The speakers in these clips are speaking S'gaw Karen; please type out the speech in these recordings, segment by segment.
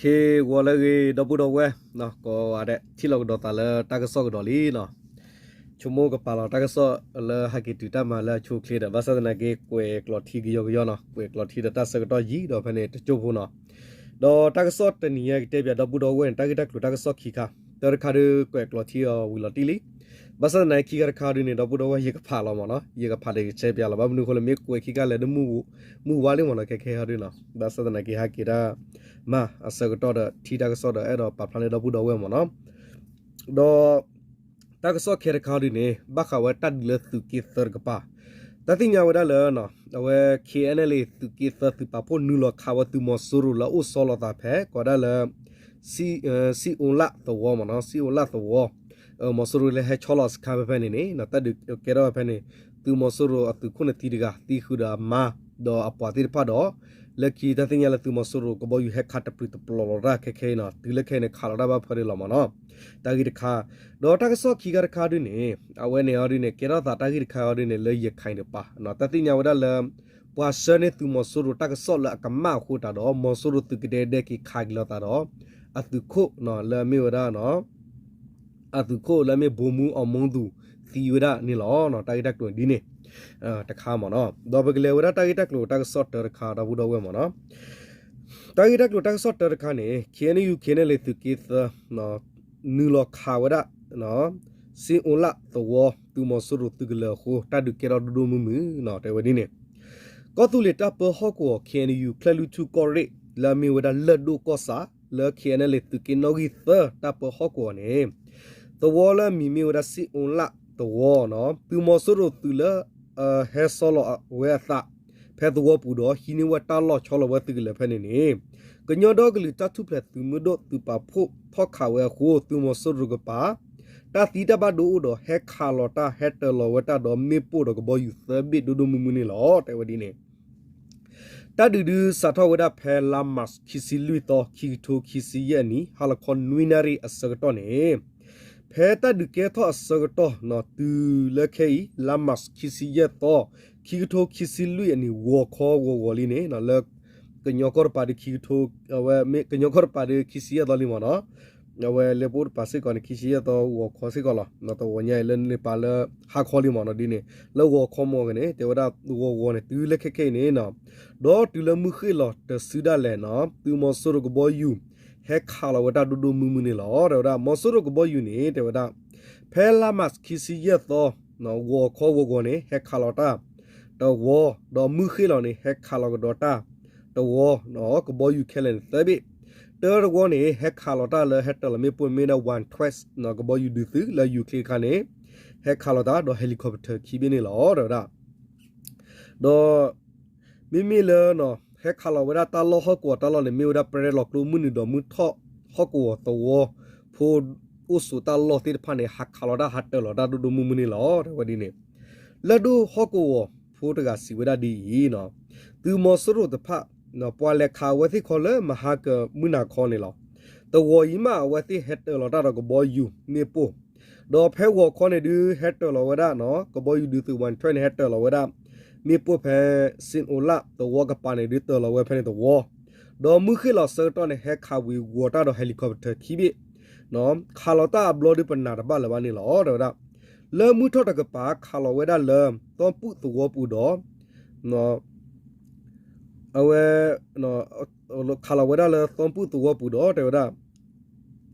ခ့ဂီၤလၢအဂ့ၤ ဒီပုၢ်ဒီဝဲၢ်, ကိးဂၤဒဲး ထံၣ်လိာ်ကဒီးသးလၢတၢ်ကစီၣ်ကဒီးလံနီၤ. ဆိကမိၣ်ကပာ်လီၤတၢ်ကစီၣ်လၢဟဲက့ၤတုၤတၢ်မၤလၢအဆိအချ့ဒီး ဘၣ်ဆၣ်သနာ်က့ ကွဲးကျိာ်ထံကယီကယီနီၤ, ကွဲးကျိာ်ထံဒီးတၢ်ဆၢကတီၢ်ယံာ်ဒီးဖဲန့ၣ်တစိၢ်ဖိနီၤ. ဒီးတၢ်ကစီၣ်တနံၤညါကတဲပၠးဒီပုၢ်ဒီဝဲၢ်န့ၣ် တၢ်ဂ့ၢ်တၢ်ကျိၤတၢ်ကစီၣ်ခံခါ, တၢတခါဒီး ကွဲးကျိာ်ထံအီၤဝံၤလီၤတံၢ်လံ. ဘၣ်ဆၣ်သနာ်က့ခံခါတခါဒုန့ၣ် ဒီပုၢ်ဒီဝဲၢ်ယကဖးလီၤမ့ၢ်နီၤ, ယကဖးဒီးယကတဲပၠးလီၤ, ဘၣ်မနုၤအဃိလဲၣ် မ့ၢ်ကွဲးခံခါလဲၣ်ဒီး မုၢ်ဝါလံမ့ၢ်နီၤ ခဲခဲဟီဒုနီၤ, ဘၣ်ဆၣ်သနာ်က့ဟဲက့ၤတၢ် မၤအဆၢကတီၢ်ဒီးထံတၢ်ကစီၣ်ဒီးအဲၣ်ဒိးပာ်ဖျါန့ၢ်ဒီပုၢ်ဒီဝဲၢ်မ့ၢ်နီၤ. ဒီး တၢ်ကစီၣ်ခဲတခါဒုန့ၣ် ဘၣ်ဃးဝဲတၢ်ဒုးလၢသုးက့သၢတကပၤ, တၢ်သ့ၣ်ညါဝဲဒၣ်လၢ အဝဲ KNLA သုးက့သၢသုးပာ်ဖှိၣ်နုာ်လီၤခးဝဲသုးမီၤစိရိၤလၢအအိၣ်ဆီလီၤသးဖဲ ကိးဒၣ်လၢ စံၣ်အိလၣ်သဝီမ့ၢ်နီၤ, စံၣ်အိလၣ်သဝီ မီၤစိရိၤလၢဟဲဆီလီၤစခါဖဲဖဲန့ၣ်န့ၣ် တၢ်ဒုးကဲထီၣ်ဝဲဖဲန့ၣ် သုးမီၤစိရိၤအသုးခိၣ်န့ၣ်သံတဂၤ သံဃုာ်ဒီးအမါ ဒီးအပှၤသ့ၣ်တဖၣ်ဒီး လၢခံတၢ်သ့ၣ်ညါလၢသုးမီၤစိရိၤကဘီယူၤဟဲခးတပျုာ်တပျီၤလီၤတၢ်ခဲခဲအံၤနီၤ, တုၤလၢခဲအံၤန့ၣ် ခးလီၤတၢ်ဘၣ်ဖၢဒၣ်လီၤမ့ၢ်နီၤ. တၢ်ဂ့ၢ်တခါ, ဒီးတၢ်ကစီၣ်ခံခါတခါဒုန့ၣ် အဝဲန့ၣ်အီၤဒုန့ၣ် ကဲထီၣ်သးတၢ်ဂ့ၢ်တခါအီၤဒုန့ၣ် လၢရခဲၣ်တကပၤ, တၢ်သ့ၣ်ညါဝဲဒၣ်လၢ ပှၤဆှၢန့ၢ်သုးမီၤစိရိၤတၢ်ကစီၣ်လၢအကမၣ်အဃိတးဒီး မီၤစိရိၤသုးကဒဲကဒဲက့ၤခးက့ၤလီၤသးဒီး အသုးခိၣ်လၢအမ့ၢ်ဝဲဒၣ် အသုးခိၣ်လၢအမ့ၢ်ဘိမူအီမူသူ သံဝဲဒၣ်န့ၣ်လီၤ. တၢ်ဂ့ၢ်တၢ်ကျိၤဒ်န့ၣ် တခါမ့ၢ်နီၤ. ဒီးပကလဲၤဝဲဒၣ်တၢ်ဂ့ၢ်တၢ်ကျိၤတၢ်ကစီၣ်တၢတခါ ဒီပုၢ်ဒီဝဲၢ်မ့ၢ်နီၤ. တၢ်ဂ့ၢ်တၢ်ကျိၤတၢ်ကစီၣ်တၢတခါန့ၣ် KNU KNLA သုးက့သၢ နုာ်လီၤခးဝဲဒၣ် စ့အိလၣ်သဝီ သုးမီၤစိရိၤသုးကလၢၤအဃိ တၢ်ဒုးကဲထီၣ်ဒိၣ်ဒိၣ်မုၢ်မုၢ်နီၤ တဲဝဲဒ်န့ၣ်. ကီၢ်သူလ့ၤတၢ်ပၢဟီၣ်ကဝီၤ KNU ချၢၣ်လွံၢ်ထူၣ်ကီၢ်ရ့ၣ် လၢအမ့ၢ်ဝဲဒၣ်လၢၢ်ဒိၣ်ကီၢ်ဆၣ် လၢ KNLA သုးက့နီၣ်ဂံၢ်သၢ တၢ်ပၢဟီၣ်ကဝီၤန့ၣ် သဝီလၢအမံၤမ့ၢ်ဝဲဒၣ် စ့အိလၣ်သဝီနီၤ သုးမီၤစိရိၤသုးလၢ ဟဲဆီလီၤဝဲအသး ဖဲသဝီပူၤဒီး ဟံးန့ၢ်ဝဲတၢ်လီၢ်ဆီလီၤဝဲသုးကလၢၤဖဲန့ၣ်န့ၣ် ကညီဒီကလုာ်တၢ်ထူၣ်ဖျဲးသုးမုၢ်ဒိၣ်သုးပာ်ဖှိၣ်ထီၣ်ခးဝဲအဃိ သုးမီၤစိရိၤကပၤ တၢ်သံတၢ်ဘၣ်ဒိအိၣ်ဒီး ဟဲခးလီၤတၢ် ဟဲတၢၤလီၤဝဲတၢ်ဒီးမ့ၣ်ပိၢ်ဒီးကဘီယူၤသၢဘ့ၣ်ဒိၣ်ဒိၣ်မုၢ်မုၢ်န့ၣ်လီၤ တဲဝဲဒ်န့ၣ်. တၢ်ဒုးဒုးစးထီၣ်ဝဲဒၣ်ဖဲလါမး ခံဆံလွံၢ်သီ ခံကထိခံဆံယဲၢ်နံၣ် ဟါလီၤခီနွံနၣ်ရံၣ်အဆၢကတီၢ်န့ၣ် ဖဲတၢ်ဒုးကဲထီၣ်အဆၢကတီၢ် တုၤလၢခဲအံၤ လါမး ခံဆံယဲၢ်သီ ခံကထိခံဆံလွံၢ်အနံၤ ဂီၤခီဂီၤဂီၤလံန့ၣ် လၢ ကညီကီၢ်တပၤဒီးခံကထိ အဝဲမ့ၢ်ကညီကီၢ်တပၤဒီးခံဆံယဲၢ်သီလံမ့ၢ်နီၤ, အဝဲလၢပအိၣ်တပၤစ့ၢ်ကီးန့ၣ် ခံဆံယဲၢ်သီဂီၤခီစ့ၢ်ကီးလီၤ. တဝီညါအံၤလၢန့ၣ်ပာ်လၢ ဟါခီလံမ့ၢ်နီၤဒ်န့ၣ် လၢဂီၤခီမ့ၢ်ဂ့ၤန့ၣ် တဲဝဲဒၣ်ဂီၤဂီၤန့ၣ် တုၤလၢခဲခဲအံၤန့ၣ်နီၤ, ဒီးတုၤလၢမုၢ်ဃ့ၢ်လီၤတစုဒၣ်လဲာ်နီၤ သုးမီၤစိရိၤကဘီယူၤ ဟဲခးလီၤဝဲဒၣ်ဒိၣ်ဒိၣ်မုၢ်မုၢ်န့ၣ်လီၤ တဲဝဲဒၣ် မီၤစိရိၤကဘီယူၤန့ၣ် တဲဝဲဒၣ် ဖဲလါမးခံဆံယဲၢ်သီ ဂီၤခီဂီၤဂီၤန့ၣ် ဟဲခးလီၤတၢ် တဝီ, ဒီးမုၢ်ဃ့ၢ်လီၤန့ၣ် ဟဲခးလီၤကဒီးတၢ် တဝီ, ကဘီယူၤခဲလၢာ်န့ၣ်သၢဘ့ၣ်, တၢတဝီန့ၣ် ဟဲခးလီၤတၢ်လၢဟဲတၢၤလီၤမ့ၣ်ပိၢ်မ့ၢ်ဒၣ် One Twist ကဘီယူၤဒုးသုးလၢယူၤချ့တခါန့ၣ် ဟဲခးလီၤတၢ် ဒီး helicopter ခံဘ့ၣ်န့ၣ်လီၤ တဲဝဲဒၣ်. ဒီး မ့မ့ၢ်လၢ ဟဲခးလီၤဝဲဒၣ်တၢ်လီၢ်ဟီၣ်ကဝီၤတၢ်လီၢ်န့ၣ် မ့ၢ်ဝဲဒၣ် ပရဲလီၤကျိမုၢ်နုာ်ဒီးမုၢ်ထီၣ်ဟီၣ်ကဝီၤသဝီဖိ အိၣ်ဆိးတၢ်လီၢ်သ့ၣ်တဖၣ်န့ၣ် ဟးခးလီၤတၢ်ဟးတၢၤလီၤတၢ်ဒိၣ်ဒိၣ်မုၢ်မုၢ်န့ၣ်လီၤ တဲဝဲဒ်န့ၣ်. လၢၢ်ဒိၣ်ဟီၣ်ကဝီၤဖိတဂၤစံးဝဲဒၣ်ဒ်အံၤ, သုးမီၤစိရိၤတဖၣ် ပှၤလဲၤခးအဝဲသ့ၣ်ခီလၢမဟါကမုၢ်နၤခီန့ၣ်လီၤ. တဝီအံၤမး အဝဲသ့ၣ်ဟဲတၢၤလီၤတၢ်ဒီးကဘီယူၤမ့ၣ်ပိၢ်, ဒီးဖဲဂီၤခီန့ၣ်ဒုး ဟဲတၢၤလီၤဝဲဒၣ် ကဘီယူၤဒုးသုး One Twist န့ၣ် ဟဲတၢၤလီၤဝဲဒၣ် မ့ၣ်ပိၢ်ဖဲ စ့အိလၣ်သဝီကပၤန့ၣ်ဒုးတၢၤလီၤဝဲဖဲန့ၣ်တဝီ, ဒီးမုၢ်ဃ့ၢ်လီၤဆၢကတီၢ်န့ၣ် ဟဲခးဝံၤဂီၤတၢ်ဒီး helicopter ခံဘ့ၣ်, ခးလီၤတၢ်အဘျီဒုးပနၢ်တဘၣ်လၢၤဘၣ်န့ၣ်လီၤ တဲဝဲဒၣ်. လၢမုၢ်ထီၣ်တကပၤ ခးလီၤဝဲဒၣ်လၢ သီပူၣ်သဝီပူၤဒီး အဝဲ ခးလီၤဝဲဒၣ်လၢသီပူၣ်သဝီပူၤဒီး တဲဝဲဒၣ်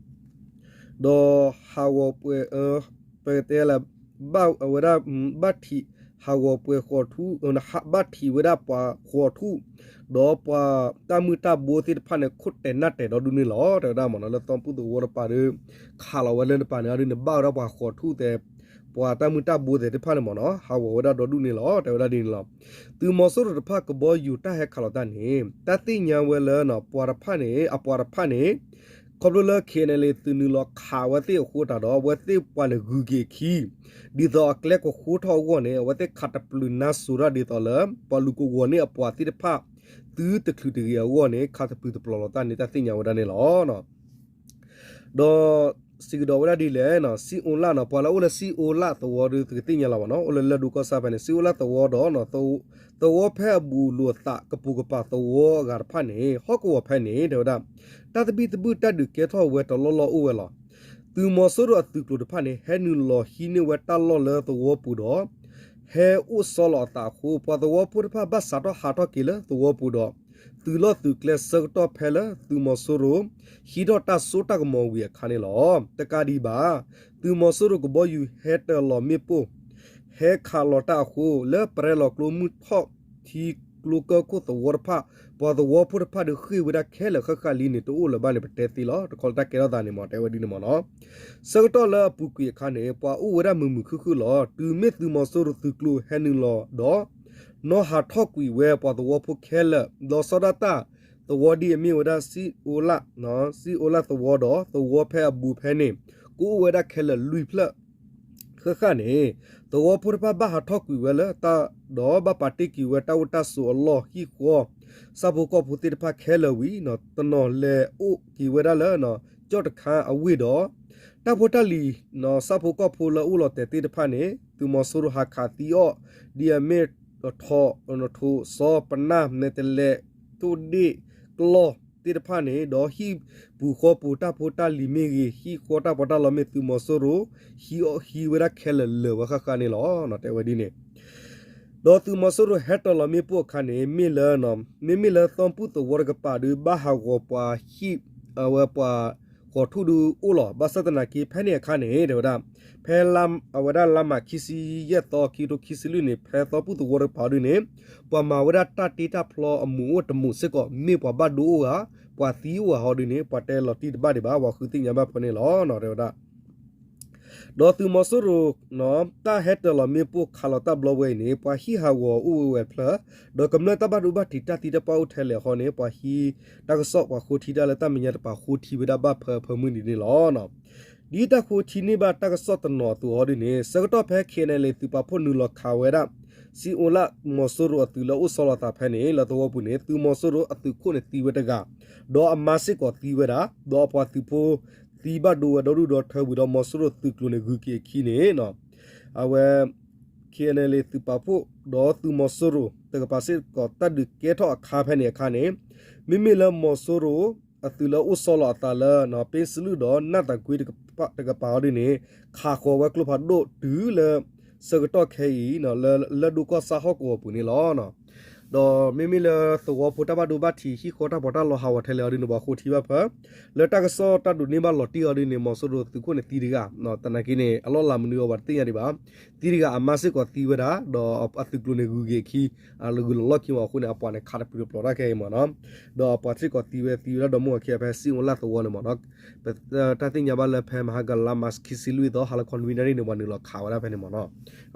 ဒီးဟးဂီၤပှဲၤ ပကတဲလၢ ဘၣ်ဝဲဒၣ် ဘၣ်ထံး ဟးဂီၤပှဲၤဃီးထူၣ် ဘၣ်ထံးဝဲဒၣ်ပှၤဃီးထူၣ်, ဒီးပှၤတၢ်မုၢ်တၢ်ဘိသ့ၣ်တဖၣ်န့ၣ် ခိၣ်တဲာ်နၢ်တဲာ်ဒီဒူၣ်န့ၣ်လီၤ တဲဝဲဒၣ်မ့ၢ်နီၤ. လၢသီပူၣ်သဝီတပၤဒီး ခးလီၤဝဲလၢတပၤန့ၣ်အီၤဒုးန့ၣ် ဘၣ်ဝဲဒၣ်ပှၤဃီးထူၣ်သဲး ပှၤတၢ်မုၢ်တၢ်ဘိသဲးသ့ၣ်တဖၣ်န့ၣ်မ့ၢ်နီၤ ဟးဂီၤဝဲဒၣ်ဒီဒူၣ်န့ၣ်လီၤ တဲဝဲဒၣ်ဒ်န့ၣ်လီၤ. သုးမီၤစိရိၤတဖၣ်ကဘီယူၤတၢ်ဟဲခးလီၤတၢ်န့ၣ် တၢ်သ့ၣ်ညါဝဲလၢ ပှၤတဖၣ်န့ၣ် အပှၤတဖၣ်န့ၣ် ခီဖျိလၢ KNLA သုးနုာ်လီၤခးအဝဲသ့ၣ်အဃိသတးဒီး အဝဲသ့ၣ်ပှၤန့ၣ်ဂုၤက့ၤခံ ဒ်သိးအကျဲကဃိထီၣ်အဂီၢ်န့ၣ် အဝဲသ့ၣ်ခးတပျုာ်နါစိၤတၢ်ဒ်သိးလၢ ပှၤလူၤကဝီၤန့ၢ်အပှၤသ့ၣ်တဖၣ် သုတချုးတဂ့ၤအဂီၢ်န့ၣ် ခးတပျုာ်တပျီၤလီၤတၢ်န့ၣ် တၢ်သ့ၣ်ညါဝဲဒၣ်န့ၣ်လီၤ. ဒီး စံးကဒီးဝဲဒၣ်ဒ်လဲၣ်, စံၣ်အိလၣ်နီၤ, ပှၤလၢအအိၣ်လၢစံၣ်အိလၣ်သဝီဒီး သုကသ့ၣ်ညါလီၤမ့ၢ်နီၤ, အိၣ်လၢလၢၢ်ဒိၣ်ကီၢ်ဆၣ်ဖဲန့ၣ် စံၣ်အိလၣ်သဝီဒီး သဝီဖဲအဘူးလိာ်သးကပိာ်ကပၤသဝီအဂၤတဖၣ်န့ၣ် ဟီၣ်ကဝီၤဖဲန့ၣ် တဲဝဲဒၣ် တၢ်သဘံၣ်သဘုၣ်တၢ်ဒုးကဲထီၣ်ဝဲတလီၢ်လီၢ်အိၣ်ဝဲလီၤ. သုးမီၤစိရိၤအသုးကျိၤတဖၣ်န့ၣ် ဟဲနုာ်လီၤဟံးန့ၢ်ဝဲတၢ်လီၢ်လၢသဝီပူၤဒီး ဟဲအိၣ်ဆီလီၤအသးအဃိ ပှၤသဝီဖိတဖၣ်ဘၣ်စးထီၣ်ဟးထီၣ်က့ၤလၢသဝီပူၤဒီး သုးလီၢ်သုးကျဲဆၢကတီၢ်ဖဲလၢသုးမီၤစိရိၤ ဟံးထီၣ်တၢ်စိတၢ်ကမီၤဝံၤအခါန့ၣ်လီၤ. တကးဒံးဘၣ် သုးမီၤစိရိၤကဘီယူၤဟဲတၢၤလီၤမ့ၣ်ပိၢ် ဟဲခးလီၤတၢ်အဃိ လၢပရဲလီၤကျိမုၢ်ထီၣ်ထံကျိကၢၢ်ခိၣ်သဝီတဖၣ် ပှၤသဝီဖိတဖၣ်ဒီးဃ့ၢ်ဝဲဒၣ်ခဲလၢာ်ဃၣ်ဃၣ်လံန့ၣ် တအိၣ်လၢၤဘၣ်န့ၣ် ပတဲသ့လီၤ. တခီလၢတၢ်ကဲထီၣ်သးန့ၣ်မ့ၢ် တဲဝဲဒ်န့ၣ်မ့ၢ်နီၤ. ဆၢကတီၢ်လၢအပူၤကွံာ်အခါန့ၣ် ပှၤအိၣ်ဝဲဒၣ်မုာ်မုာ်ခုၣ်ခုၣ်လီၤ. တုၤမ့ၢ်သုးမီၤစိရိၤသုးကျိၤဟဲနုာ်လီၤဒီး နီၢ်ဟးထီၣ်ကွံာ်ဝဲပှၤသဝီဖိခဲလၢာ် ဒီးစီၤဒၣ်တၢ်သဝီဒ်အမ့ၢ်ဝဲဒၣ် စံၣ်အိလၣ်သဝီဒီး သဝီဖဲအဘူးဖဲန့ၣ် ကအိၣ်ဝဲဒၣ်ခဲလၢာ်လွံၢ်ဖျၢၣ် ဃၣ်ဃၣ်န့ၣ် သဝီဖိတဖၣ်ဘၣ်ဟးထီၣ်ကွံာ်ဝဲလၢတၢ်ဒီး ဘၣ်ပာ်တ့ၢ်ကွံာ်ဝဲတၢ်အိၣ်တၢ်ဆိးအလီၢ်ဟံၣ်ဃီ ဆၣ်ဖိကီၢ်ဖိသ့ၣ်တဖၣ်ခဲလၢာ်ဝံၤ တနီၤလဲၤအိၣ်က့ၤဝဲဒၣ်လၢ ကၠီၣ်တခါအဝ့ၢ်ဒီး တၢ်ဖိတၢ်လံၤ ဆၣ်ဖိကီၢ်ဖိလၢအိၣ်လီၤတဲာ်သ့ၣ်တဖၣ်န့ၣ် သုးမီၤစိရိၤဟးခးသံအီၣ် ဒ်အမ့ၢ် ထိး ထိးစီၤပနၢ် မဲာ်တဲးလဲး ထိၣ်ဒ့ၣ် ကျီၢ်သ့ၣ်တဖၣ်န့ၣ် ဒီးဟံၣ်ပူၤဃီပူၤတၢ်ဖိတၢ်လံၤမ့ၢ်ဂ့ၤ ဟံၣ်ဃီတၢ်ပီးတၢ်လီမ့ၢ်သုးမီၤစိရိၤ ဟံးအီၣ်ဟံးဝဲဒၣ်ခဲလၢာ်လၢာ်ဝဲဃၣ်ဃၣ်န့ၣ်လီၤ. တဲဝဲဒ်န့ၣ် ဒီးသုးမီၤစိရိၤဟဲတၢၤလီၤမ့ၣ်ပိၢ်အခါန့ၣ် မ့ၢ်လၢ မ့မ့ၢ်လၢသီပူၣ်သဝီတကပၤဒီး ဘၣ်ဟးဂီၤပှၤဟံၣ် အဝဲပှၤ ဃီးထူၣ်ဒုးအိၣ်လီၤ. ဘၣ်ဆၣ်သနာ်က့ ဖဲန့ၣ်အခါန့ၣ် တဲဝဲဒၣ် ဖဲလါ အဝဲဒၣ်လါမးခံဆံယဲၢ်သီ ခံကထိခံဆံလွံၢ်န့ၣ် ဖဲသီပူၣ်သဝီတကပၤဒုးန့ၣ် ပှၤမၤဝဲဒၣ်တၢ်တ့တၢ်ဖျီအမူးအိၣ်တမူးစ့ၢ်ကီး မ့ၢ်ပှၤဘၣ်ဒိအိၣ်ဧါ ပှၤသံအိၣ်ဧါဟီဒုးန့ၣ် ပှၤတဲလီၤတံၢ်တဘၣ်ဒံးဘၣ် ပှၤဃုသ့ၣ်ညါဘၣ်ဖဲန့ၣ်လီၤ တဲဝဲဒၣ် ဒီးသုးမီၤစိရိၤ တၢ်ဟဲတၢၤလီၤမ့ၣ်ပိၢ်ခးလီၤတၢ်ဘျီဝဲအံၤန့ၣ် ပှၤဟံၣ်ဟးဂီၤအိၣ်ဝဲဝဲဖျၢၣ် ဒီးကမျၢၢ်တၢ်ဘၣ်ဒိဘၣ်ထံးတၢ်သံတၢ်ပှၢ်အိၣ်ထဲလဲၣ်အဃိန့ၣ် ပှၤဟံးတၢ်ကစီၣ်ပှၤဃိထံတၢ်လၢတၢ်မဲာ်ညါတပၤဃိထံဝဲဒၣ်ဘၣ်ဖၢဖၢမုၢ်နံၤန့ၣ်လီၤ. ဒ်တၢ်ဃိထံန့ၢ်ဘၣ်တၢ်ကစီၣ်တနီၤအသိးဟီဒုးန့ၣ် ဆၢကတီၢ်ဖဲ ခ့ၣ်အဲၣ်အဲၣ်လ့ၣ် သုးပာ်ဖှိၣ်နုာ်လီၤခးဝဲဒၣ် စံၣ်အိလၣ်မီၤစိရိၤအသုးလၢအိၣ်ဆီလီၤသးဖဲန့ၣ် လၢသဝီပူၤန့ၣ် သုးမီၤစိရိၤအသုးခိၣ်န့ၣ်သံဝဲတဂၤ ဒီးအမါစ့ၢ်ကီးသံဝဲဒၣ် ဒီးအပှၤသုးဖိသံဘၣ်ဒိဝဲဒီဒူၣ်ဒီထၢဝံၤဒီး မီၤစိရိၤသုးကျိၤန့ၣ်ဂုၤက့ၤအခံန့ၣ် အဝဲ ခ့ၣ်အဲၣ်အဲၣ်လ့ၣ် သုးပာ်ဖှိၣ် ဒီးသုးမီၤစိရိၤ တကပၤစ့ၢ်ကီး တၢ်ဒုးကဲထီၣ်အခါဖဲန့ၣ်အခါန့ၣ် မ့မ့ၢ်လၢမီၤစိရိၤ အသုးလၢအိၣ်ဆီလီၤအသးလၢ ပ့စလုၣ်ဒီးနၢ်သးကွ့တကပၤအီၤဒုးန့ၣ် ခးဃီၤဝဲကျိဖးဒိၣ်တုၤလၢ ဆၢကတီၢ်ခဲအံၤ လၢ လၢၢ်ဒိၣ်ကီၢ်ဆၣ်ဟီၣ်ကဝီၤပူၤန့ၣ်လီၤ. ဒီးမ့မ့ၢ်လၢသဝီဖိတၢ်ဘၣ်ဒိဘၣ်ထံး ဟံၣ်ဃီတၢ်ပီးတၢ်လီဟးဂီၤထဲလဲၣ်အီၤဒုးန့ၣ် ပှၤဃိထံဘၣ်ဖၢ လၢတၢ်ကစီၣ်တၢ်ဒိးန့ၢ်ဘၣ်လီၤတံၢ်အီၤဒုးန့ၣ် မီၤစိရိၤသုးခိၣ်န့ၣ်သံတဂၤ သနာ်က့န့ၣ် အလီၢ်လၤမနုၤအီၤပှၤတသ့ၣ်ညါဒံးဘၣ် သံတဂၤအမါစ့ၢ်ကီးသံဝဲဒၣ် ဒီးအသုးကျိၤန့ၣ်ဂုၤက့ၤအခံ အဂုၤလီၤလီၢ်ခံမးအဃိန့ၣ် အပှၤန့ၣ်ခးတပျုာ်တပျီၤတၢ်ခဲအံၤမးနီၤ ဒီးအပှၤစ့ၢ်ကီးသံဝဲသံဝဲဒၣ်ဒီမါဝၤခံဂၤဖဲစံၣ်အိလၣ်သဝီန့ၣ်မးနီၤ တၢ်သ့ၣ်ညါဘၣ်လၢဖဲမဟါကလါမးခံဆံလွံၢ်သီ ဟါလီၤခီနွံနၣ်ရံၣ်န့ၣ် ပှၤနုာ်လီၤခးဝဲဒၣ်ဖဲန့ၣ်မးနီၤ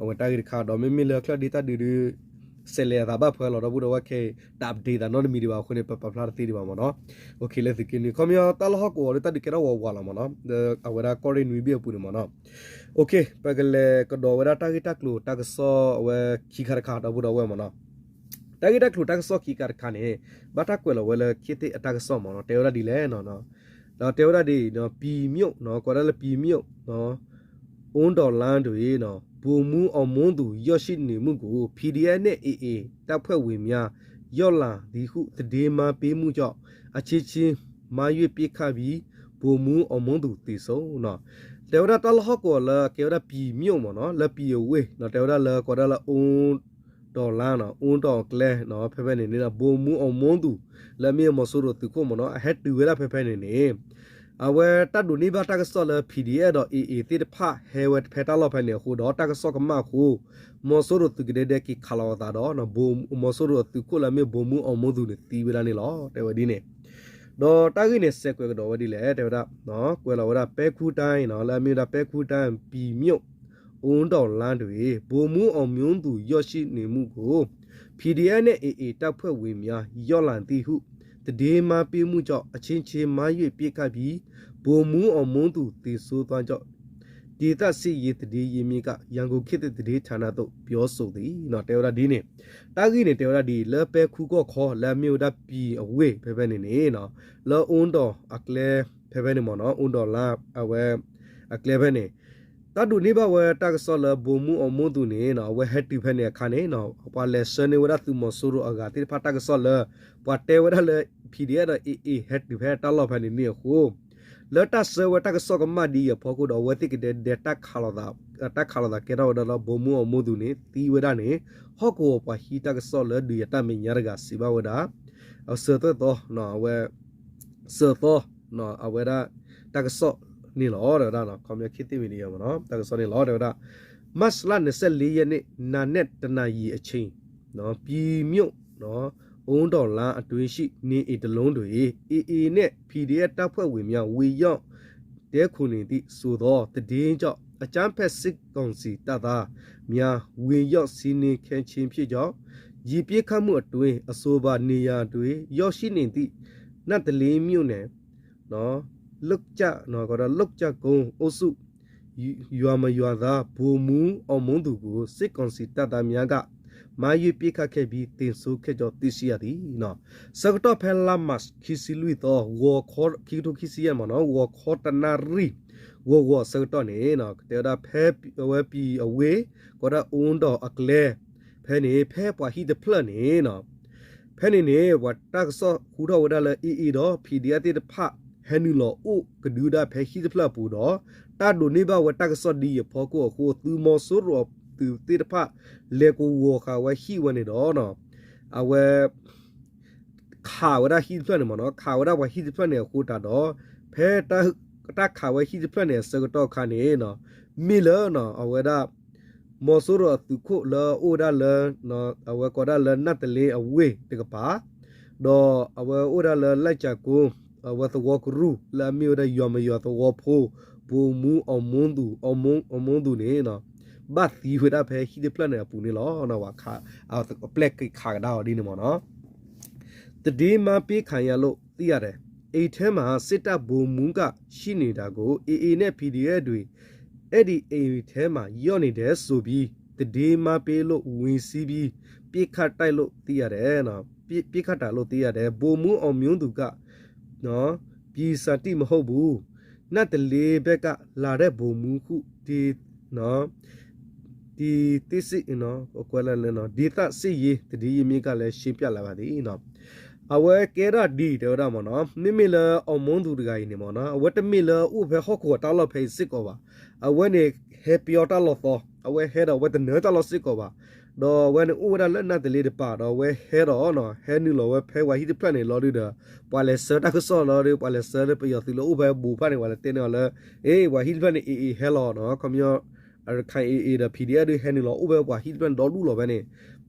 အဝဲတၢ်ဂ့ၢ်တခါ ဒီးမ့မ့ၢ်လၢချၢၣ်ဒ့တၢ်ဒုးဒုး စဲးလဲၤအသးဘၣ်ဖဲလီၤဒီပုၢ်ဒီဝဲၢ်ခဲအံၤ တၢ် update သးနီတမံၤဒံးဘၣ်အဃိန့ၣ် ပပာ်ဖျါတသ့ဒံးဘၣ်မးနီၤ လၢသုးက့နွံ ခီပညီတၢ်လီၢ်ဟီၣ်ကဝီၤဒီးတၢ်ဒုးကဲထီၣ်ဝးဝးလီၤမးနီၤ အဝဲဒၣ်ကီၢ်ရ့ၣ်နွံဘ့ၣ်အပူၤန့ၣ်မးနီၤ ပကလဲၤကဒီးဝဲဒၣ်တၢ်ဂ့ၢ်တၢ်ကျိၤတၢ်ကစီၣ်အဝဲခံခါတခါဒီပုၢ်ဒီဝဲၢ်မးနီၤ တၢ်ဂ့ၢ်တၢ်ကျိၤတၢ်ကစီၣ်ခံခါတခါန့ၣ် ဘၣ်တၢ်ကွဲးလီၤဝဲလၢခ့သ့ၣ်အတၢ်ကစီၣ်မးနီၤ တဲဝဲဒၣ်ဒ်လဲၣ် ဒီးတဲဝဲဒၣ်ဒ်အံၤ ပြည်မြို့ ကိးဒၣ်လၢ ပြည်မြို့ အူဒီးလါတွင် ဗိုလ်မှူးအောင်မင်းသူ ရောက်ရှိနေမှုကို PDF နဲ့ AA တပ်ဖွဲ့ဝင်များ ရောက်လာသည်ဟု သတင်းမှားပေးမှုကြောင့် အချင်းချင်း မှားယွင်းပစ်ခတ်ပြီး ဗိုလ်မှူးအောင်မင်းသူ သေဆုံး တဲဝဲဒၣ်တၢ်လီၢ်ဟီၣ်ကဝီၤလၢကဲဝဲဒၣ် ပြည်မြို့ မးနီၤ လၢ ပြည်အဝ့ၢ် တဲဝဲဒၣ်လၢကိးဒၣ်လၢ အူဒီးလါနီၤ အူဒီးအကျဲ ဖဲဖဲန့ၣ်န့ၣ် ဗိုလ်မှူးအောင်မင်းသူ လၢအမ့ၢ်မီၤစိရိၤသုးခိၣ်မးနီၤ အဟဲတုၤဝဲဒၣ်ဖဲဖဲန့ၣ်န့ၣ် အဝဲတၢ်ဒိးန့ၢ်ဘၣ်တၢ်ကစီၣ်လၢ PDF ဒီး AA သ့ၣ်တဖၣ်ဟဲဝဲဖဲတၢ်လီၢ်ဖဲန့ၣ်အဃိဒီး တၢ်ကစီၣ်ကမၣ်အဃိ မီၤစိရိၤသုးကဒဲဒဲက့ၤခးလီၤအသးဒီး မီၤစိရိၤအသုးခိၣ်လၢအမ့ၢ် ဗိုလ်မှူးအောင်မင်းသူ န့ၣ်သံဝဲဒၣ်န့ၣ်လီၤ တဲဝဲဒ်န့ၣ် ဒီးတၢ်ဂ့ၢ်န့ၣ် စဲးကွဲးကဒီးဝဲဒ်လဲၣ် တဲဝဲဒၣ် ကွဲးလီၤဝဲဒၣ် ပဲခူးတိုင်း လၢအမ့ၢ်ဝဲဒၣ် ပဲခူးတိုင်း ပြည်မြို့ အူဒီးလါတွင် ဗိုလ်မှူးအောင်မင်းသူ ရောက်ရှိနေမှုကို PDF နဲ့ AA တပ်ဖွဲ့ဝင်များ ရောက်လာသည်ဟု သတင်းမှားပေးမှုကြောင့် အချင်းချင်း မှားယွင်းပစ်ခတ်ပြီး ဗိုလ်မှူးအောင်မင်းသူ သေဆုံးသွားကြောင်း ဒေသစစ်ရေးသတင်းရင်းမြစ်က ရန်ကုန်ခေတ်သစ်သတင်းဌာနသို့ ပြောဆိုသည် တဲဝဲဒၣ်ဒ်န့ၣ် တၢ်ဂ့ၢ်န့ၣ် တဲဝဲဒၣ်ဒ်အံၤ လၢပဲခူးကီၢ်ခီ လၢအမ့ၢ်ဝဲဒၣ် ပြည်အဝ့ၢ် ဖဲဖဲန့ၣ်န့ၣ် လၢအူဒီးအကျဲ ဖဲဖဲန့ၣ်မ့ၢ်နီၤ အိၣ်ဒီးလါ အဝဲ အကျဲဖဲန့ၣ် တၢ်ဒိးန့ၢ်ဘၣ်ဝဲတၢ်ကစီၣ်လၢ ဗိုလ်မှူး အောင်မိုးသူ န့ၣ်နီၤ အဝဲဟဲတုၤဖဲန့ၣ်အခါန့ၣ်နီၤ ပှၤလဲၤဆှၢန့ၢ်ဝဲဒၣ်သုးမီၤစိရိၤအဂၤသ့ၣ်တဖၣ်တၢ်ကစီၣ်လၢ ပှၤတဲဝဲဒၣ်လၢ ဖံးဒံးအဲၣ်ဒီး အ့ၣ်အ့ၣ် ဟဲတုၤဖဲတၢ်လီၢ်ဖဲန့ၣ်န့ၣ်အဃိ လၢတၢ်ဆှၢဝဲတၢ်ကစီၣ်ကမၣ်ဒ်အံၤအဖီခိၣ်ဒီး အဝဲသ့ၣ်ကဒဲဒဲတၢ်ခးလိာ်သး တၢ်ခးလိာ်သးကဲထီၣ်ဝဲဒၣ်လၢ ဗိုလ်မှူး အောင်မိုးသူ န့ၣ် သံဝဲဒၣ်န့ၣ် ဟီၣ်ကဝီၤပှၤဟံးတၢ်ကစီၣ်လၢဒုးယၤတၢ်မဲာ်ညါတဂၤစံးဘၣ်ဝဲဒၣ် စၢၤသွဲၣ်သီ အဝဲ စၢၤသီ အဝဲဒၣ် တၢ်ကစီၣ်န့ၣ်လီၤ တဲဝဲဒၣ် ခီပညီ ခေတ်သစ်မီဒီယာ မ့ၢ်နီၤ တၢ်ကစီၣ်န့ၣ်လီၤ တဲဝဲဒၣ် မတ်လ နှစ်ဆယ့်လေးရက်နေ့ နံနက်တစ်နာရီအချိန် ပြည်မြို့ အိုဒေါ်လါ အတွင်းရှိ နေအိမ်တစ်လုံးတွင် အေအေနှင့် ပီဒီအက်ဖ် တပ်ဖွဲ့ဝင်များ ဝင်ရောက်တည်းခိုနေသည့် ဆိုသောသတင်းကြောင့် အကြမ်းဖက်စစ်ကောင်စီတပ်သားများ ဝင်ရောက်စီးနင်းခဲ့ခြင်းဖြစ်ကြောင်း ယပစ်ခတ်မှုအတွင်း အဆိုပါနေရာတွင် ရောက်ရှိနေသည့် နတ်တလင်းမြို့နယ် လုတ်ကျကုန်းအုပ်စု ရွာမရွာသား ဗိုလ်မှူး အောင်မိုးသူကို စစ်ကောင်စီတပ်သားများက မိုင်းရွေးပစ်ခတ်ခဲ့ပြီး သေဆုံးခဲ့ကြောင်း သိရှိရသည်. ဆၢကတီၢ်ဖဲလါမး ခံဆံလွံၢ်သီ ဂီၤခီ ခံကထိခံဆံယဲၢ်မ့ၢ်နီၤ ဂီၤခီတနၣ်ရံၣ် ဂီၤဂီၤဆၢကတီၢ်န့ၣ် တဲဝဲဒၣ် ဖဲအဝဲပံၤအဝ့ၢ် ကီးဒၣ်အူဒီးအကျဲ ဖဲန့ၣ် ဖဲပှၤဟံၣ်တဖျၢၣ်န့ၣ် ဖဲန့ၣ်န့ၣ် ပှၤတၢ်ကစီၣ်ဟူထီၣ်ဝဲဒၣ်လၢ အေအေဒီး ပီဒီအက်ဖ် သ့ၣ်တဖၣ် ဟဲနုာ်လီၤအိၣ်ကဒုဒၣ်ဖဲဟံၣ်တဖျၢၣ်အပူၤဒီး တၢ်ဒိးန့ၢ်ဘၣ်ဝဲတၢ်ကစီၣ်ဒ်အံၤအဖီခိၣ်အဃိ သုးမီၤစိရိၤအသုးသ့ၣ်တဖၣ် လဲၤကဝီၤဃာ်ဝဲဟံၣ်ဝဲန့ၣ်ဒီး အဝဲ ခးဝဲဒၣ်ဟံၣ်တဖျၢၣ်န့ၣ်မ့ၢ်နီၤ ခးဝဲဒၣ်ပှၤဟံၣ်တဖျၢၣ်န့ၣ်အဃိတးဒီး ဖဲတၢ်ခးဝဲဟံၣ်တဖျၢၣ်န့ၣ်အဆၢကတီၢ်အခါန့ၣ် မ့ၢ်လၢ အဝဲဒၣ် မီၤစိရိၤအသုးခိၣ်လၢအအိၣ်ဝဲဒၣ်လၢ အဝဲကိးဒၣ်လၢ နတ်တလင်းအဝ့ၢ်တကပၤ ဒီးအဝဲအိၣ်ဒၣ်လၢ လုတ်ကျကုန်း အဝဲသဝီကရူၢ် လၢအမ့ၢ်ဝဲဒၣ် ရွာမရွာသဝီဖိ ဗိုလ်မှူး အောင်မိုးသူ အောင်မိုးသူ န့ၣ် ဘၣ်သံဝဲဒၣ်ဖဲဟံၣ်တဖျၢၣ်န့ၣ်အပူၤန့ၣ်လီၤ. ပျဲၢ်က့ၤခးကဒါအီၤဒ်န့ၣ်မ့ၢ်နီၤ သတင်းမှားပေးခံရလို့ သိရတယ်။ အိမ်ထဲမှာ စစ်တပ်ဗိုလ်မှူးက ရှိနေတာကို အေအေနဲ့ ပီဒီအက်တွေ အဲဒီအိမ်ထဲမှာ ရောက်နေတယ်ဆိုပြီး သတင်းမှားပေးလို့ ဝင်စီးပြီး ပစ်ခတ်တိုက်လို့ သိရတယ်နော်။ ပစ်ခတ်တာလို့ သိရတယ်။ ဗိုလ်မှူးအောင်မျိုးသူက နော် ပီသံတံ မဟုတ်ဘူး။ နတ်တလင်းဘက်က လာတဲ့ဗိုလ်မှူး ခု ဒီ နော် ဒီသိစစ်နော် ကွဲလလဲနော် ဒေသစစ်ရေးသတင်းရင်းမြစ်ကလည်း ရှင်းပြလာပါသည်နော် အဝဲကဲဒၣ်ဒ်တဲဝဲဒၣ်မ့ၢ်နီၤ မ့မ့ၢ်လၢ အောင်မိုးသူ တဂၤအံၤန့ၣ်မ့ၢ်နီၤ အဝဲတမ့ၢ်လၢအိၣ်ဖဲဟီၣ်ကဝီၤတၢ်လီၢ်ဖဲအံၤစ့ၢ်ကီးဘၣ်. အဝဲန့ၣ် ဟဲပယီၤတၢ်လီၢ်သီ အဝဲဟဲဒီးအဝဲတနၢၤတၢ်လီၢ်စ့ၢ်ကီးဘၣ်. ဒီးအဝဲန့ၣ်အိၣ်ဝဲဒၣ်လၢနတ်တလင်းတပၤ ဒီးအဝဲဟဲဒီးနီၤ ဟဲနုာ်လီၤဝဲဖဲပှၤဟံၣ်တဖျၢၣ်န့ၣ်လီၤဒုဒီး ပှၤလဲၤဆှၢတၢ်ကစီၣ်လီၤဒီး ပှၤလဲၤဆှၢပယီၤသုးလၢအိၣ်ဖဲဘူးဖၣ်န့ၣ် ပှၤလဲၤတဲန့ၢ်အီၤလၢ အ့ ပှၤဟံၣ်တဖျၢၣ်န့ၣ် အ့အ့ ဟဲလီၤနီၤ ခီပညီ ရခိုင် အေအေ ဒီး ပီဒီအက်ဖ် ဒုးဟဲနုာ်လီၤအိၣ်ဖဲပှၤဟံၣ်တဖျၢၣ်န့ၣ် ဒီဒူၣ်လီၤဖဲန့ၣ်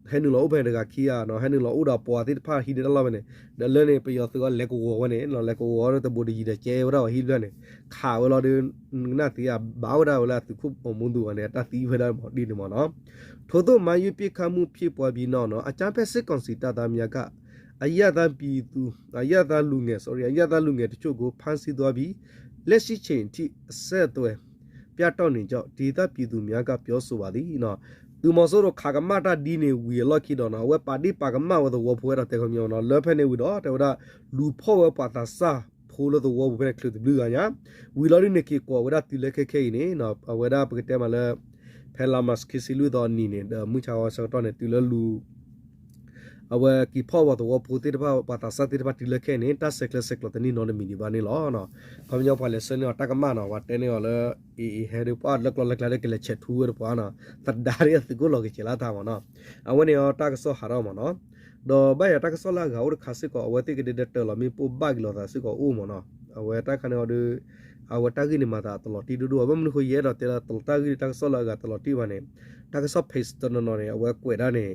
ဟဲနုာ်လီၤအိၣ်ဖဲတဂၤခံဂၤနီၤ ဟဲနုာ်လီၤအိၣ်ဒီးပှၤသ့ၣ်တဖၣ်ဟံးန့ၢ်တၢ်လီၢ်ဖဲန့ၣ် ဒီးလၢန့ၣ် ပယီၤသုးအီၤလဲၤကဝီၤဝဲန့ၣ် လဲၤကဝီၤဒီးတဘူးတယံၤဒီးကဲဝဲဒၣ်ပှၤဟံၣ်တဖျၢၣ်န့ၣ် ခးဝဲလီၤဒီး နကနၣ်သ့ဧါ ဘၣ်ဝဲဒၣ်ဝဲလၢအသုးခိၣ် အောင်မိုးသူ အီၤန့ၣ် အတၢ်သံဝဲဒၣ်မ့ၢ်ဒ်န့ၣ်မ့ၢ်နီၤ ထိုသို့မိုင်းရွေးပစ်ခတ်မှုဖြစ်ပွားပြီးနောက်နော် အကြမ်းဖက်စစ်ကောင်စီတပ်သားများက အရပ်သားပြည်သူ အရပ်သားလူငယ် sorry အရပ်သားလူငယ်တချို့ကို ဖမ်းဆီးသွားပြီး လက်ရှိချိန်ထိ အဆက်အသွယ် ပြတ်တောက်နေကြောင်း ဒေသပြည်သူများက ပြောဆိုပါသည်နော် သုးမီၤစိရိၤခးကမၣ်တၢ်ဒ်န့ၣ်ဝံၤအလီၢ်ခံဒီးနီၤ အဝဲပာ်ဒ့ၣ်ပာ်ကမၣ်ဝဲသဝီဖိဝဲဒီးတဲခီပညီနီၤ လၢဖဲန့ၣ်ဝံၤဒီး တဲဝဲဒၣ် လူၤဖီၣ်ဝဲပှၤသးစၢ်ဖိလၢသဝီပူၤဖဲန့ၣ် ချုးတဘျုးဂၤညါ ဝံၤလီၤဒ်န့ၣ်က့ၤကိးဝဲဒၣ်တုၤလၢခဲခဲအံၤန့ၣ် အဝဲဒၣ်ပကတဲမးလၢ ဖဲလါမး ခံဆံလွံၢ်သီအနံၤန့ၣ် ဒီးမုၢ်ဆါဝဲဆၢကတီၢ်န့ၣ် တုၤလၢလူၤ အဝဲက့ၤဖီၣ်ဝဲသဝီဖိသ့ၣ်တဖၣ် ပှၤသးစၢ်သ့ၣ်တဖၣ်တုၤလၢခဲအံၤန့ၣ် တၢ်ဆဲးကျိးဆဲးကျိးတန့ၢ်နီတမံၤဒံးဘၣ်န့ၣ်လီၤ. ခီပညီပှၤလဲၤဆှၢန့ၢ်အီၤတၢ်ကမၣ်နီၤ ပှၤတဲန့ၢ်အီၤလၢ အ့အ့ ဟဲဒီးပှၤလၢကျီလၢကျါဒီးကလဲၤဆဲးထူဝဲတပှၤနီၤ သဒါဒ်အသုးခိၣ်လီၤကဆဲးလၢတၢ်မ့ၢ်နီၤ အဝဲန့ၣ်အီၤတၢ်ကစီၣ်ဟးထီၣ်မ့ၢ်နီၤ ဒီးဘၣ်ယၤတၢ်ကစီၣ်လၢအဂၤအိၣ်တခါစ့ၢ်ကီး အဝဲသ့ၣ်ကဒဲဒဲတၢ်လီၤမ့ၣ်ပိၢ်ဘၣ်က့ၤလိာ်သးစ့ၢ်ကီးအိၣ်မ့ၢ်နီၤ အဝဲတၢ်ခါန့ၣ်အီၤဒီး အဝဲတၢ်ဂ့ၢ်န့ၣ်မၤသးတလီၤတံၢ်ဒိၣ်ဒိၣ်ဘၣ် ဘၣ်မနုၤဃိယအဲၣ်ဒိးတဲလၢ တၢ်ဂ့ၢ်တၢ်ကစီၣ်လၢအဂၤတလီၤတံၢ်ဘၣ်န့ၣ် တၢ်ကစီၣ် page တနီၤနီၤန့ၣ် အဝဲကွဲးဒၣ်န့ၣ်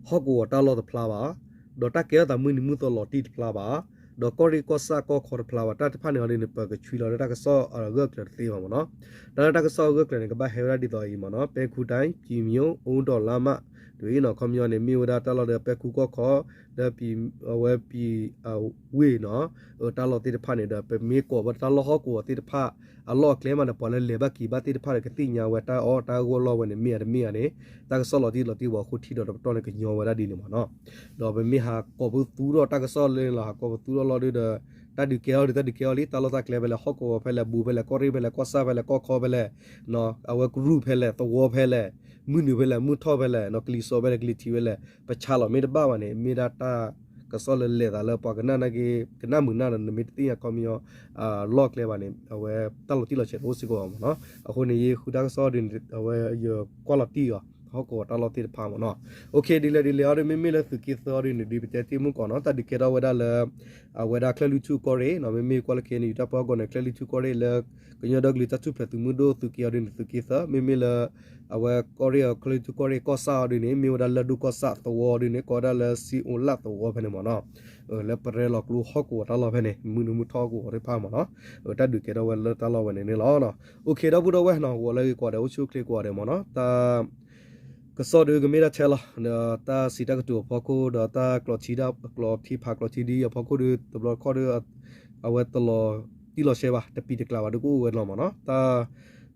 ဟီၣ်ကဝီၤတၢ်လီၢ်တဖျါဘၣ် ဒီးတၢ်ကဲထီၣ်သးမုၢ်နံၤမုၢ်သီလီၤတံၢ်တဖျါဘၣ် ဒီးကီၢ်ရ့ၣ်ကီၢ်ဆၣ်ကီၢ်ခီတဖျါဘၣ် တၢ်တဖၣ်န့ၣ်အီၤဒ်န့ၣ် ပကဆွံလီၤလၢတၢ်ကစီၣ်အဂၢၢ်ကျၢၤတသ့ဘၣ်မ့ၢ်နီၤ တၢ်လၢတၢ်ကစီၣ်အဂၢၢ်ကျၢၤန့ၣ် ကဘၣ်ဟဲဝဲဒၣ်ဒ်သိးအံၤမ့ၢ်နီၤ ပဲခူးတိုင်း ပြည်မြို့ အိုဒေါ်လါမ ဒ်အံၤနီၤ ခီပညီန့ၣ် မ့ၢ်ဝဲဒၣ်တၢ်လီၢ်ဒီးပဲခူးကီၢ်ခီ ဒီး အဝဲပံၤအဝ့ၢ်နီၤ တၢ်လီၢ်သ့ၣ်တဖၣ်န့ၣ်ဒီး ပမ့ၢ်ကိးဝဲတၢ်လီၢ်ဟီၣ်ကဝီၤသ့ၣ်တဖၣ် အလီၢ်အကျဲမးဒီး ပှၤလၢလဲၤဘၣ်က့ၤဘၣ်သ့ၣ်တဖၣ်ဒီး ကသ့ၣ်ညါဝဲတၢ်အီၣ်တၢ်ဂီၢ်လီၢ်ဝဲန့ၣ် မ့ၢ်ဧါတမ့ၢ်ဧါန့ၣ် တၢ်ကစီၣ်လီၤတံၢ်လီၤတံၢ်ဝဲအဃိထံဒီးတပတီၢ်န့ၣ် ကညီဝဲဒၣ်ဒ်န့ၣ်မ့ၢ်နီၤ ဒီးပမ့ၢ်ဟးကိးပသူထီၣ်တၢ်ကစီၣ်လၢန့ၣ်လီၤ ဟးကိးပသူထီၣ်လီၤဒုဒီး တၢ်ဒုးကဲထီၣ်ဒီး တၢ်ဒုးကဲထီၣ်လံ, တၢ်လီၢ်တၢ်ကျဲဖဲလဲၣ်, ဟီၣ်ကဝီၤဖဲလဲၣ်, ဘူးဖဲလဲၣ်, ကီၢ်ရ့ၣ်ဖဲလဲၣ်, ကီၢ်ဆၣ်ဖဲလဲၣ်, ကီၢ်ခီဖဲလဲၣ်, အဝဲကရူၢ်ဖဲလဲၣ်, သဝီဖဲလဲၣ်, မုၢ်နုာ်ဖဲလဲၣ်, မုၢ်ထီၣ်ဖဲလဲၣ်, ကလံၤစိးဖဲလဲၣ်, ကလံၤထံးဖဲလဲၣ်, ပဆါလီၤမ့ၢ်တဘၣ်ဘၣ်န့ၣ် မ့ၢ်ဒၣ်တၢ်ကစီၣ်လၢလဲၤသးလၢပှၤကနၣ်နာ်က့ ကနၣ်မုာ်နၢ်ဒီး နမ့ၢ်တသ့ၣ်ညါခီပညီ လီၢ်ကျဲဘၣ်န့ၣ် အဝဲတၢ်လီၤတံၢ်လီၤဆဲးတအိၣ်စ့ၢ်ကီးဘၣ်မ့ၢ်နီၤ. အဃိန့ၣ် ယဃုတၢ်ကစီၣ်ဒ်န့ၣ် အဝဲယကွၢ်လီၤတံၢ်အီၤ ဟီၣ်ကဝီၤတၢ်လီၢ်သ့ၣ်တဖၣ်မ့ၢ်နီၤ. အိၣ်ခ့ ဒ်လဲၣ်ဒ်လဲၣ်အီၤဒီး မ့မ့ၢ်လၢသုးက့သၢအီၤဒ်န့ၣ် ဒ်ပတဲတ့ၢ်မုၢ်ကီးနီၤ တၢ်ဒုးကဲထီၣ်ဝဲဒၣ်လၢ အဝဲဒၣ်ချၢၣ်လွံၢ်ထူၣ်ကီၢ်ရ့ၣ်နီၤ, မ့မ့ၢ်ကွၢ်လၢ ခ့ၣ်အဲၣ်ယူၣ် တၢ်ပၢဟီၣ်ကဝီၤန့ၣ် ချၢၣ်လွံၢ်ထူၣ်ကီၢ်ရ့ၣ်လၢ ကညီဒီကလုာ်တၢ်ထူၣ်ဖျဲးသုးမုၢ်ဒိၣ် သုးက့အီၤဒ်န့ၣ် သုးက့သၢ, မ့မ့ၢ်လၢ အဝဲကီၢ်ရ့ၣ်အီၤ ချၢၣ်လွံၢ်ထူၣ်ကီၢ်ရ့ၣ်ကီၢ်ဆၣ်အီၤဒ်န့ၣ် မ့ၢ်ဝဲဒၣ်လၢၢ်ဒိၣ်ကီၢ်ဆၣ်သဝီအီၤဒ်န့ၣ် ကိးဝဲဒၣ်လၢစံအိၣ်လၣ်သဝီဖဲန့ၣ်မ့ၢ်နီၤ. လၢပရဲလီၤကျိဟီၣ်ကဝီၤတၢ်လီၢ်ဖဲန့ၣ် မုၢ်နုာ်မုၢ်ထီၣ်ဟီၣ်ကဝီၤသ့ၣ်တဖၣ်မ့ၢ်နီၤ. တၢ်ဒုးကဲထီၣ်ဝဲလၢတၢ်လီၢ်ဝဲန့ၣ်န့ၣ်လီၤ. အိၣ်ခ့ ဒီပုၢ်ဒီဝဲၢ်နီၤ ဂီၤလၢဂ့ၤကိးဂၤဒဲး အိၣ်ဆူၣ်အိၣ်ချ့ကိးဂၤဒဲးမ့ၢ်နီၤ. တၢ် ကစီၣ်ဒုးကမ့ၢ်ဒၣ်ထဲလီၤ, ဒီးတၢ်စံးတၢ်ကတိၤအဖီခိၣ် ဒီးတၢ်ကျိးထံ ကျိးထံဖးကျိးထံဒ်အဖီခိၣ်ဒီး တဘျီတခီၣ်ဒီး အဝဲတလီၤတံၢ်လီၤဆဲးဘၣ်, တပံၤတကျါဘၣ် ဒ်ကအိၣ်ဝဲလီၤမ့ၢ်နီၤ. တၢ်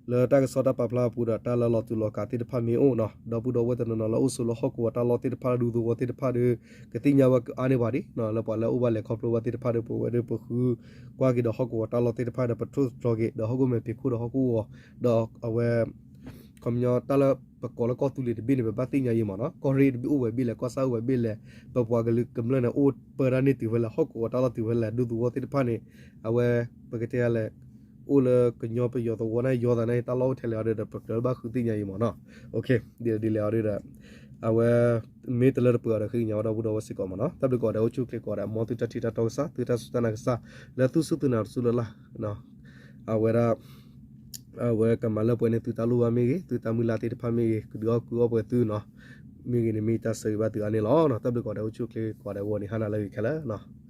လၢတၢ်ကစီၣ်တၢ်ပာ်ဖျါအပူၤဒီး တၢ်လၢလီၤတူာ်လီၤကာ်သ့ၣ်တဖၣ်မ့ၢ်အိၣ်နီၤ, ဒီပုၢ်ဒီဝဲၢ်တနီၤနီၤလၢအိၣ်ဆိးလၢဟီၣ်ကဝီၤတၢ်လီၢ်သ့ၣ်တဖၣ် ဒူသဝီသ့ၣ်တဖၣ်ဒီး ကသ့ၣ်ညါဝဲကအါန့ၢ်ပှၤဒံးနီၤ, လၢပှၤလၢအအိၣ်ဘၣ်လဲၤခီဖျိဘၣ်သ့ၣ်တဖၣ်ဒီး ပဝဲဒီးပဃုကွၢ်က့ၤဒီးဟီၣ်ကဝီၤတၢ်လီၢ်သ့ၣ်တဖၣ်ဒီး ပထိၣ်သတြီၤက့ၤ ဒီးဟီၣ်ခိၣ်မဲာ်ဖံးခိၣ်ဒီးဟီၣ်ခိၣ်ဂီၤ ဒီးအဝဲ ခီပညီတၢ်လၢပကိးလၢကီၢ်သူလ့ၤတဘ့ၣ်န့ၣ် ပဘၣ်သ့ၣ်ညါအံၤမ့ၢ်နီၤ, ကီၢ်ရ့ၣ်တဘ့ၣ်အိၣ်ဝဲဘ့ၣ်လဲၣ်, ကီၢ်ဆၣ်အိၣ်ဝဲဘ့ၣ်လဲၣ်, ပပှၤကလုာ်ကမျၢၢ်န့ၣ် အိၣ်ပၢတၢ်န့ၢ်တုၤဖဲလဲၣ်, ဟီၣ်ကဝီၤတၢ်လီၢ်တုၤဖဲလဲၣ်, ဒူသဝီသ့ၣ်တဖၣ်န့ၣ် အဝဲ ပကတဲလဲၣ်, အိၣ်လၢကညီပယီၤသဝီန့ၣ် ယီၤသးန့ၣ် တၢ်လီၢ်အိၣ်ထဲလဲၣ်အီၤဒီး ပကြၢးဘၣ်ဃုသ့ၣ်ညါအံၤမ့ၢ်နီၤ. ဒ်လဲၣ်အီၤဒီး အဝဲ မ့ၢ်တလၢတပှဲၤအီၤဒီး ဃ့ကညးဝဲဒီပုၢ်ဒီဝဲၢ်စ့ၢ်ကီးမ့ၢ်နီၤ. တၢ်ဘျုးကိးဂၤဒဲး အိၣ်ဆူၣ်အိၣ်ချ့ကိးဂၤဒဲး မ်သုတၢ်ထံၣ်တၢ်တီကစၢ် သုတၢ်စူၢ်တၢ်နာ်ကစၢ် လၢသူၣ်စူၢ်သးနာ်တစူၢ်လၢ်လၢ် အဝဲဒၣ် အဝဲကမၤလၢပှဲၤန့ၢ်သုတၢ်လိၣ်ဘၣ်မ့ၢ်ဂ့ၤ, သုတၢ်မုၢ်လၢ်သ့ၣ်တဖၣ်မ့ၢ်ဂ့ၤ, ကဒုးအီၣ်ကုအီၣ်ပှဲၤသုနီၤ, မ့ၢ်ဂ့ၤန့ၣ် မ့ၢ်တၢ်ဆၢဂ့ၤဘၣ်သုအါန့ၢ်လီၤ. တၢ်ဘျုးကိးဂၤဒဲး အိၣ်ဆူၣ်အိၣ်ချ့ကိးဂၤဒဲး ဂီၤန့ၣ် ဟါနၤလၢအဂ့ၤခဲလၢာ်နီၤ.